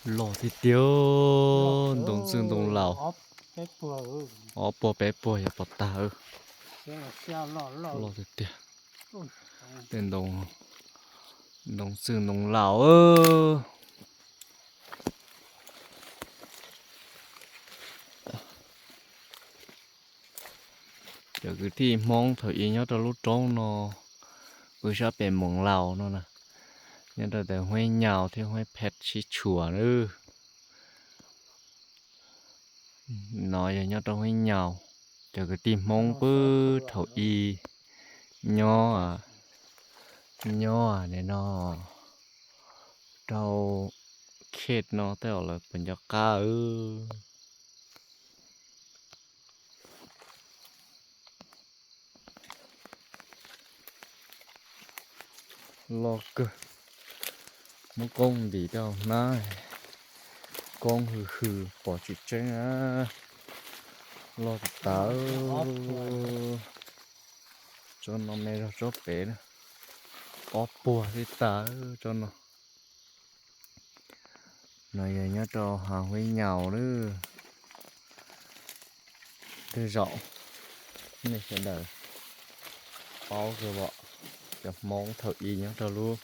Loj tiag tiag, ntoo txwj ntoo laus, ob puag peb puag yog pov tag. Loj tiag tiag, tej ntoo txwj ntoo laus. Cov kwv tij Hmoob thaum ub nyob rau lub roob no, pw sab pem Moos Laus no na, nyob rau ntawm Huab Nyaus thiab Huab Phem sib tshuam na. No yog nyob rau Huab Nyaus, cov kwv tij Hmoob pw thaum ub nyob, nyob no rau khej no tej zaum lawv puas nco qab. Loj kawg, muab koob ntim rau hnab, koob hws hws pom tsis tseeb. Loj tas tas. Tsob no me zog tsob pem na, ob puag li tas tsob no. No yog nyob rau hav Huab Nyaus lawm. Tej zaum nej sawv daws paub kawg os, cov Hmoob thaum ub nyob rau lub,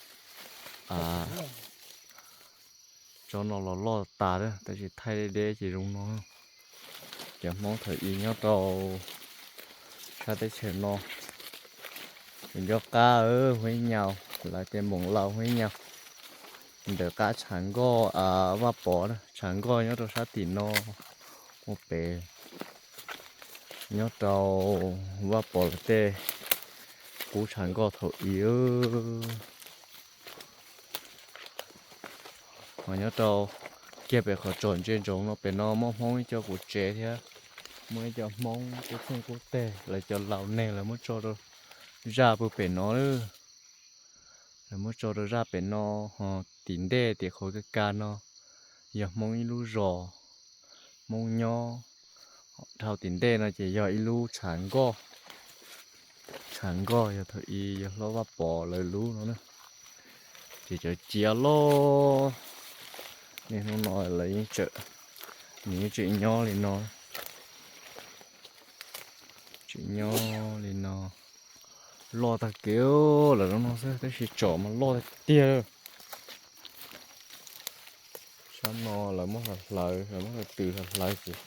tsob no los loj tas lawm tab sis thaij deb deb ces zoo no. Cov Hmoob thaum ub nyob rau sab teb chaws no, nco qab Huab Nyaus, lawv tias Moos Laus Huab Nyaus, ntawm qab tshav nkoj Vaj Pov, tshav nkoj nyob rau sab tim no mus pem, nyob rau Vaj Pov lawv tej qub tshav nkoj thaum ub. Ho nyob rau kiag pem qhov tsom ntse ntsoov no pem no muaj Hmoob ib co kuv tsev thiab, muaj ib co Hmoob tub txeeg qub teg lawv cov laus neeg lawv muab tso rau zaj pw pem no lawm. Lawv muab tso rau zaj pem no, ho tim ntej tim qhov ka ka no yog Hmoob ib lub zos, Hmoob nyob. Dhau tim ntej no ces yog ib lub tshav nkoj, tshav nkoj yog thaum ub yog hlob Vaj Pov lawv lub no na. Ces cov ciav loj, niaj hnub no lawv yeej tseem, nws yeej tseem nyob li no, tseem nyob li no. Loj tag kev, lawv lub no xwb tab sis tsom mas loj tiag tiag. Sab no lawv muab hlawv hlawv, lawv muab hlawv tws hlawv hlawv ces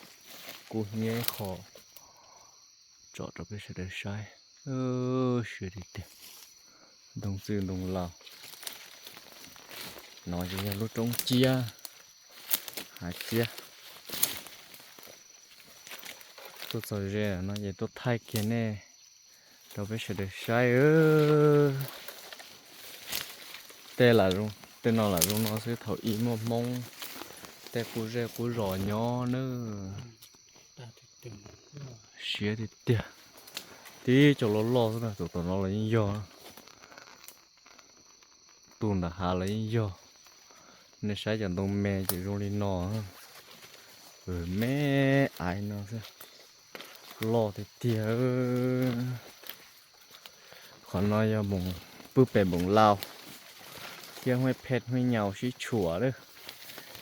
kub hnyiab ib qho. Tsom rau peb sawv daws saib, siab tiag tiag. Ntoo txwj ntoo laus. No ces yog lub roob ciab, hav ciab. Tuaj txog ze no ces tuaj thaij kiag nej rau peb sawv daws saib. Tej, tej no lam zoo no xwb, thaum ub muaj Hmoob tej qub zej qub zos nyob nawb. Siab tiag tiag. Tib co loj loj xwb na, tus tom no los yeej yog, tus ntawm hav los yeej yog. Nej saib cov ntoo me ces zoo li no, me aiv no xwb, loj tiag tiag. Qhov no yog pw pem Moos Laus thiab Huab Phem Huab Nyaus sib tshuam lawm,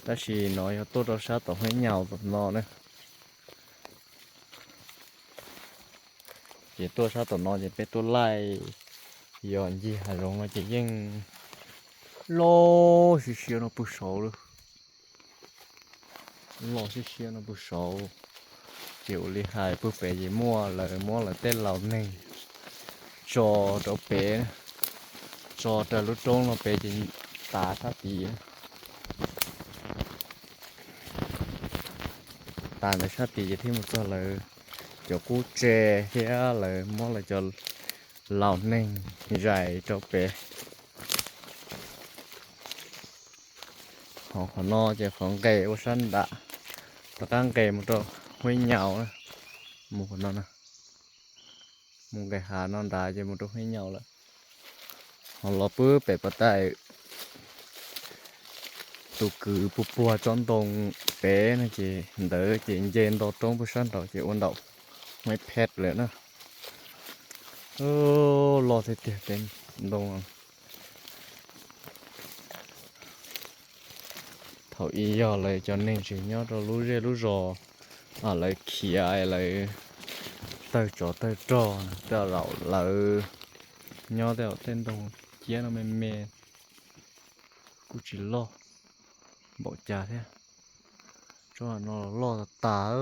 tab sis no yog tuaj rau sab tom Huab Nyaus tom no na. Ces tuaj sab tom no ces peb tuaj laij, yog ncig hav zoov no ces yeej loj siab siab no puag saud lawm. Loj siab siab no puag saud. Ces ua li hais puag pem ces muaj lawv muab lawv tej laus neeg tso rau pem, tso raws lub roob no pem ces tas sab tid. Tas ntawd sab tid ces thiaj mus txog lawv cov qub tse thiab lawv muab lawv cov laus neeg zais rau pem. Ho qhov no ces qhov nqes ua sab nram, rov qab nqes mus rau Huab Nyaus, mus qhov no, mus nqes hav no nrad ces mus rau Huab Nyaus lawm. Ho los pw pem pas tais, tus kwv puag puag tsob ntoo pem no ces ntawd ces nce nto roob puag sab nraud ces ua ntaum Huab Phem lawm na. Loj tiag tiag tej ntoo. Thaum ub yog lawv cov neeg tseem nyob rau lub zej lub zos, lawv khiav lawv tawg tsov tawg rog, tej zaum lawv nyob tej zaum tej ntoo ciab no me me kuj tsis loj npaum cas thiab. Tsob no loj tas tas.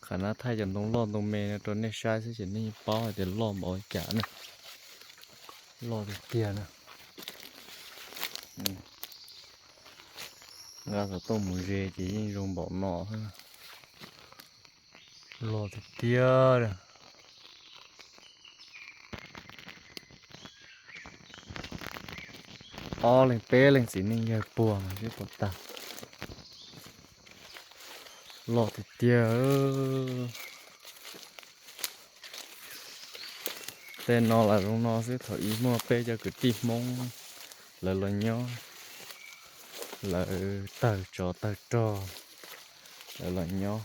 Qhov no thaij cov ntoo loj ntoo me no rau nej saib xwb ces nej yeej paub hais tias loj npaum cas na. Loj tiag tiag na. Nqa xov tooj mus ze ces yeej zoo npaum no. Loj tiag tiag. Ob leeg peb leeg txiv neej yawg puag mas twb pom tag. Loj tiag tiag. Tej no los zoo no xwb, thaum ub muaj peb cov kwv tij Hmoob lawv los nyob, lawv tawg tsov tawg rog, lawv los nyob.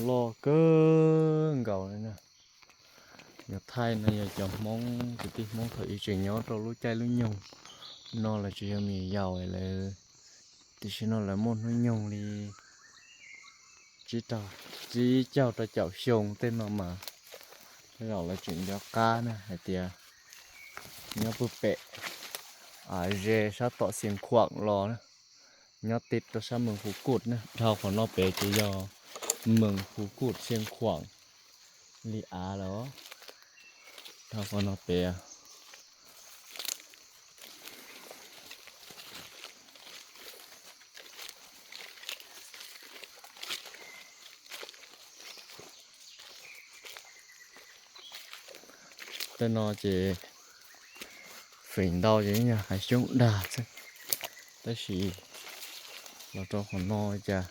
Loj kawg nkaus li na. Yog thaij no yog cov Hmoob, kwv tij Hmoob thaum ub tseem nyob rau lub caij lub nyoog no los tsis yog me nyuam yaus lawm, tiam sis no lawv muaj hnub nyoog li tsib caug rau caum xyoo tej no mas, tej zaum lawv tseem nco qab na hais tias nyob puag pem ze sab tom Xiav Khuam los na, nyob tib rau sab Mees Phu Kuj na, dhau qhov no pem ces yog Mees Phu Kuj Xiav Khuam li av lawm, dhau qhov no pem. Tej no ces feem ntau ces yog hav xyoob dag xwb, tab sis los rau qhov no cas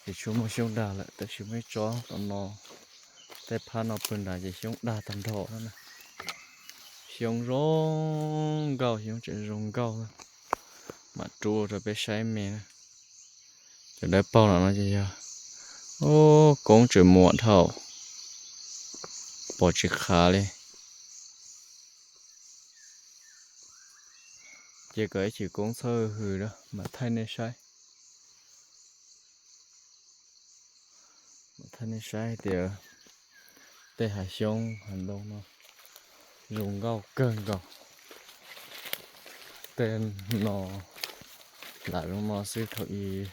tsis tshua muaj xyoob dag lawm, tab sis muaj ib tsob tom no, tej phab no pw nrad ces xyoob dag tag nrho na. Xyoob zoo nkauj, xyoob tseem zoo nkauj, mam rub rau peb saib me na. Cov dawb paug no no ces yog, o, koob tseem muam dhau, pom tsis khav li. Ces kom ib chim koob txhob hwm hwm na mam thaij nej saib. Thaij nej saib tias tej hav xyoob hav ntoo no zoo nkauj kawg nkaus. Tej no lam zoo no xwb, thaum ub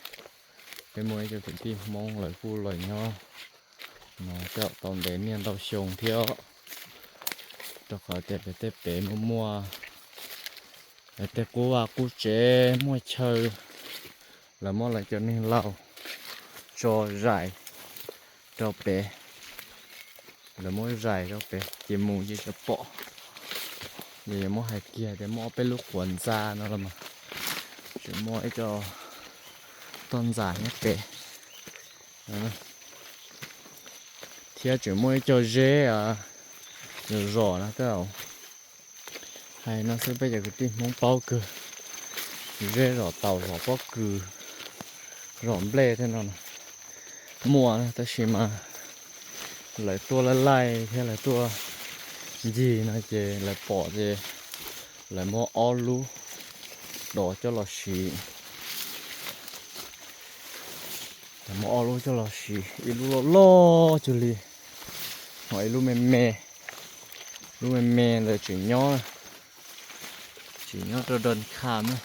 peb muaj ib co kwv tij Hmoob lawv kuj los nyob no tej zaum tau ntev niaj ntau xyoo thiab, rau qhov tias pem tej pem muaj muaj tej qub vaj qub tsev muaj chaw, lawv muab lawv cov neeg laus tso zais rau pem, lawv muab zais rau pem ces mus ces tsis pom. Ces yuav muab hais kiag tias muaj ob peb lub quav ntxa no los mas, tseem muaj ib co toj ntxas nyob pem, thiab tseem muaj ib co zeb zom zom no tej zaum. Hais no xwb peb cov kwv tij Hmoob paub kawg, zeb zom taus zom pob kws zom nplej tej no muaj na, tab sis mas lawv tuaj laij laij thiab lawv tuaj ncig no ces lawv pom ces lawv muab ob lub dov coj los siv. Lawv muab ob lub coj los siv, ib lub loj loj cuag li, ho ib lub me me, lub me me ntawd tseem nyob, tseem nyob rau Don Kham na.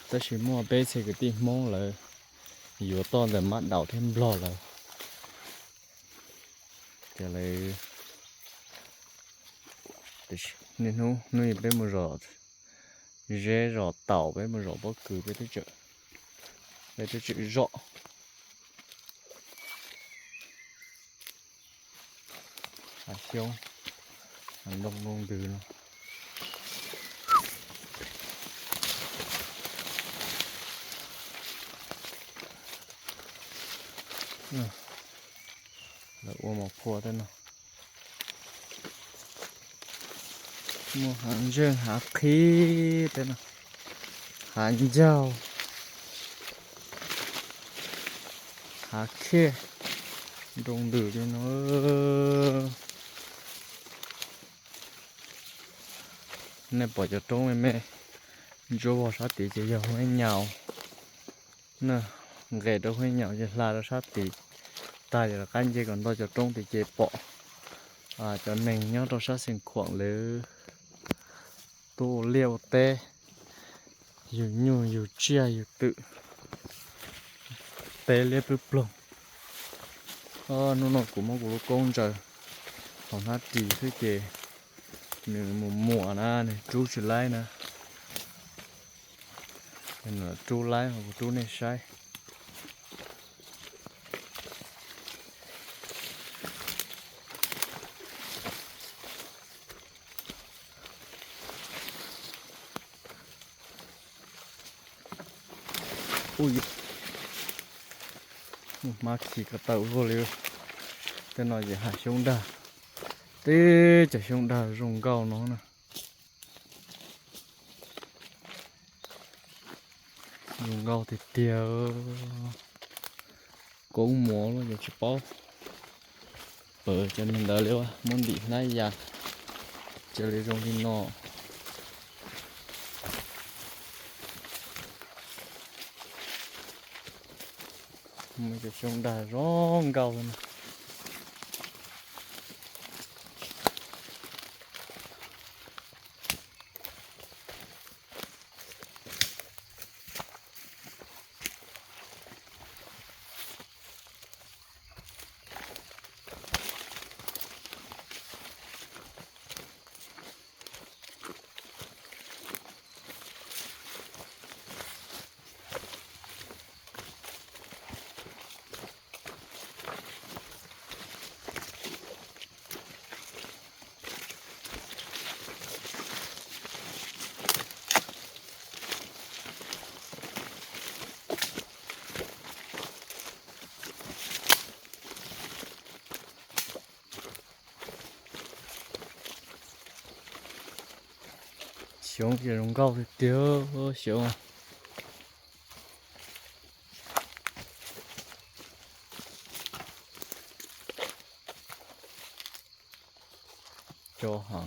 Tab sis muaj peb txhia kwv tij Hmoob lawv yuav toj ntawm Mab Daum thiab Nplog lawv. Ces lawv, niaj hnub hnub peb mus zom zeb zom taus, peb mus zom pob kws, peb twb tseem zom. Hav xyoob, hav ntoo ntws no. Lawv ua mos phua tej no. Muaj hav ntswg hav qhib tej no, hav ncaug, hav khiaj, nroo ntws li no. Nej pom cov roob me me ntsuab vog sab tid ces yog huab nyaus na, nqes rau huab nyaus ces hla rau sab tid tag ces rov qab nce kom nto cov roob tid ces pom cov neeg nyob rau sab Xeev Khuam lawv tuaj ua liaj ua teb, yug nyuj yug tsiaj yug twm, teb liab ploog ploog. Hnub no kuv muab kuv lub koob ntsaws hauv hnab ris xwb ces nws mus muam na, nws rub tsis laib na. Nws rub laib mas kuv rub nej saib. Ub, hmab khi ko taw ua luaj li. Tej no ces hav xyoob dag, teb cov xyoob dag zoo nkauj no na. Zoo nkauj tiag tiag. Koob muam los ces tsis paub pawv cov niag ntawd li, muab ntim hnab ya, cia li zoo li no. Muaj cov xyoob dag zoo nkauj na. Xyoob ces zoo nkauj tiag tiag xyoob. Cov ha,